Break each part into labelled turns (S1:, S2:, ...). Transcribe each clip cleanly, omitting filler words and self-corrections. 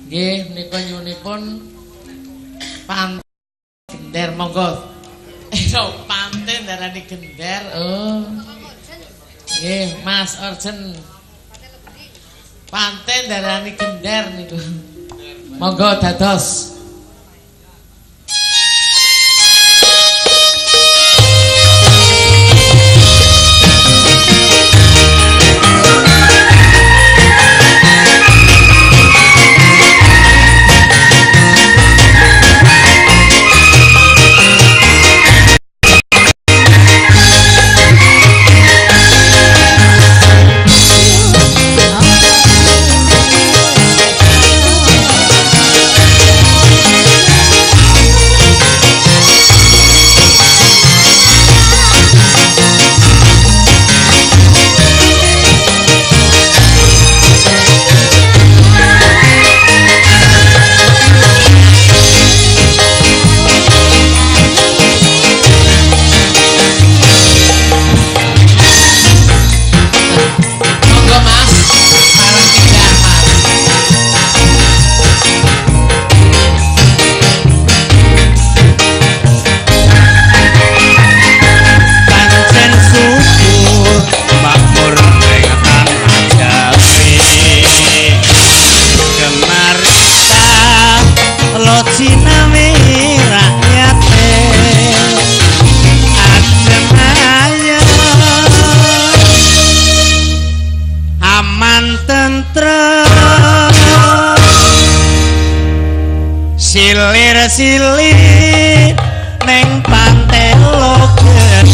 S1: Nggih menika nyuwunipun panten gender monggo. Panten darani gender. Oh. Nggih, Mas Orjen. Panten darani gender niku. Monggo dados.
S2: Silir-silir neng pantai Logede.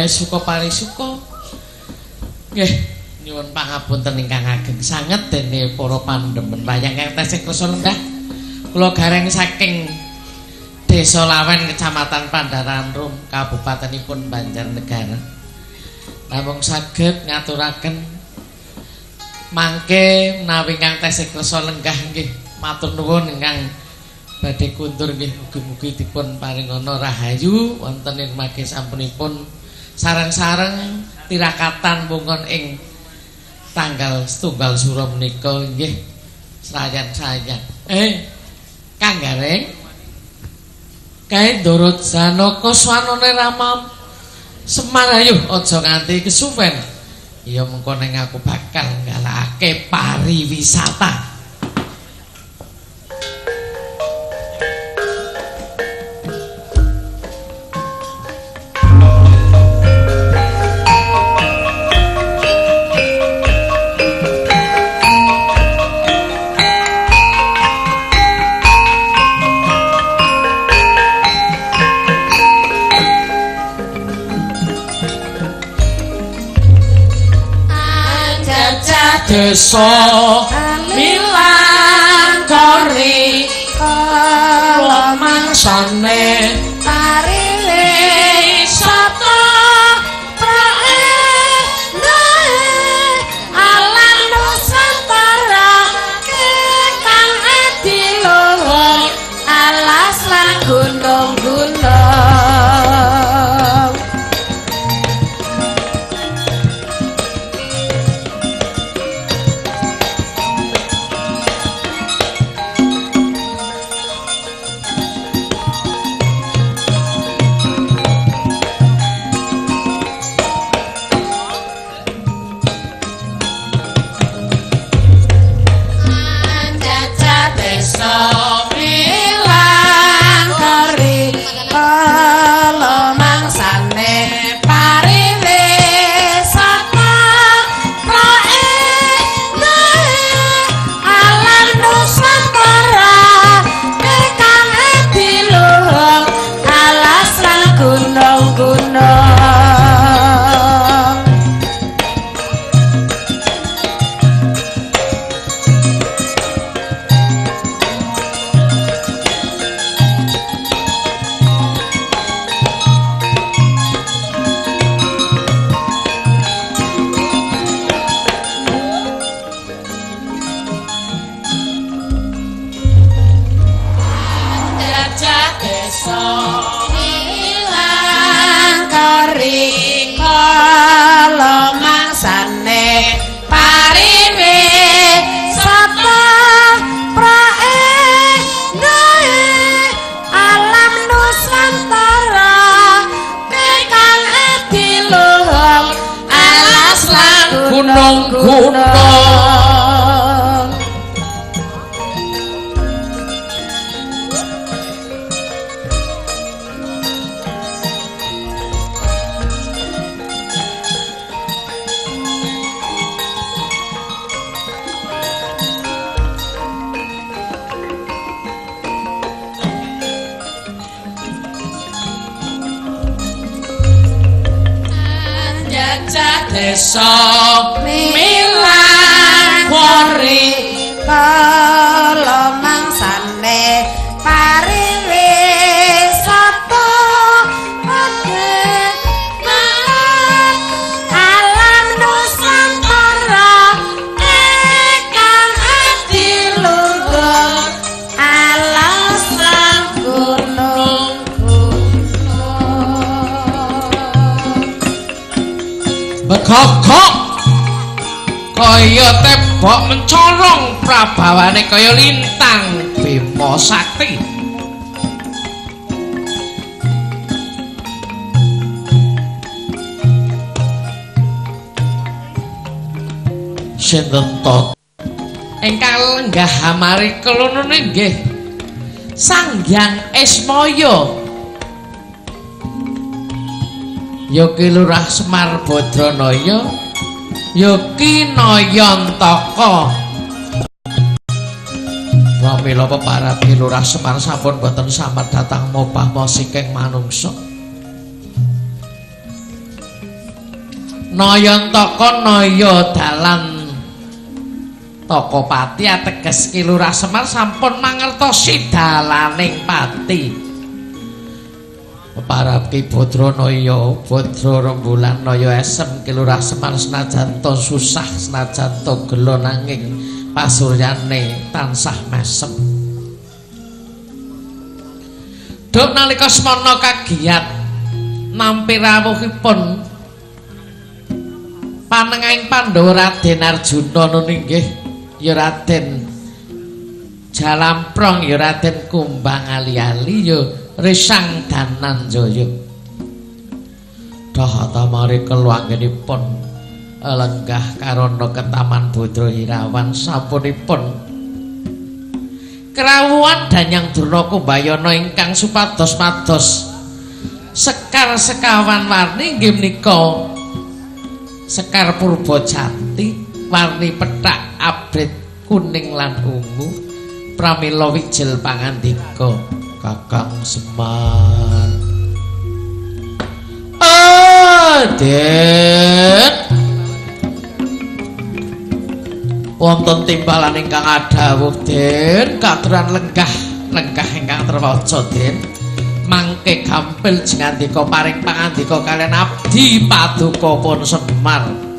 S1: Suka parisuka. Nggih, nyuwun pangapunten ingkang ageng sanget dene para pandemen wayang kang tesih kersa lenggah. Kula gareng saking Desa Lawen, Kecamatan Pandaran Rum, Kabupatenipun Banjarnegara. Namung saged ngaturaken mangke menawi ingkang tesih kersa lenggah nggih matur nuwun ingkang badhe kundur nggih mugi-mugi dipun paringana rahayu wonten ing mangke sampunipun sareng-sareng tirakatan wonten ing tanggal setunggal sura menika nggih srayan-srayan. Kang Gareng kae Ndara Janaka swanane Rama Semar ayo aja nganti kesuwen. Ya mengko ning aku bakal nggalakake pariwisata. Desa Milang Kori mangsane
S3: lan gunung-gunung.
S1: Desa milang kori
S3: kala mangsane pariwisata alam Nusantara kang adiluhung alas lan gunung.
S1: Bekokok kaya tembok mencorong prabawane kaya lintang Bima Sakti. Sinten to ingkang lenggah hamari kelunune nggih Sang Hyang Ismaya. Ya Ki Lurah Semar Badranaya, ya Ki Nayantaka. Pramila peparab Ki Lurah Semar sampun boten samar datang mobah mosiking manungsa. Nayantaka naya dalan Taka pati ateges Ki Lurah Semar sampun mangertosi dalaning pati. Peparab Ki Badranaya, Badra Rembulan Naya esem Ki Lurah Semar senajan to susah senajan to gela nanging pasuryane tansah mesem. Duk nalika semana kagiyat nampi rawuhipun panengahing Pandhawa Raden Arjuna nun inggih ya Raden Jalamprong ya Raden Kumbang Ali-ali ya Risang Dananjaya. Dahata mari keluanggenipun lenggah karana ketaman Badra Hirawan sapunipun krawuhan Danyang Durna Kumbayana ingkang supados mados sekar sekawan warni inggih menika sekar Purbajati warni pethak abrit kuning lan ungu pramila wijil pangandika Kakang Semar. Den wonten timbalan ingkang adhawuh Den katuran lenggah lenggah ingkang terwaca Den mangke gampil jengandika paring pangandika kalian abdi paduka pun Semar.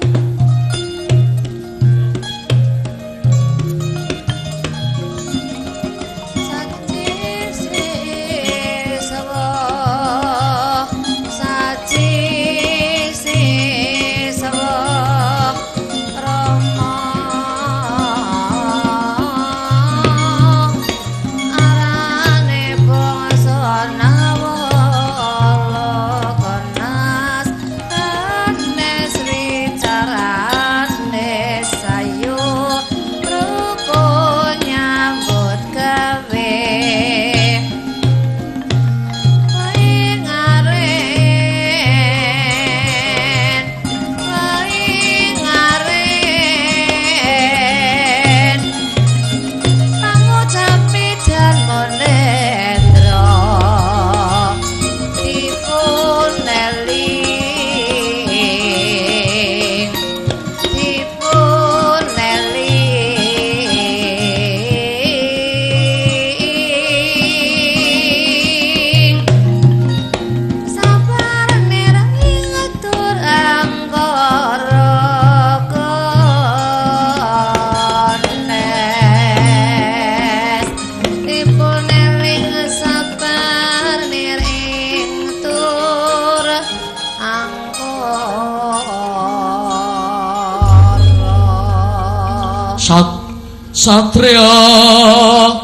S1: Satriya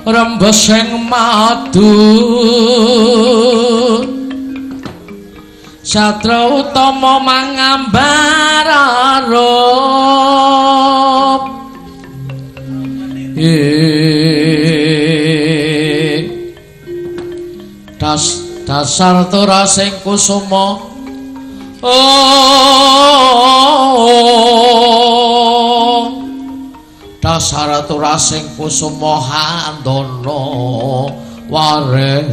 S1: rembesing madu Satra utama mangambar arup. Dasar turasing kusuma dasar turasing kusuma handana ware.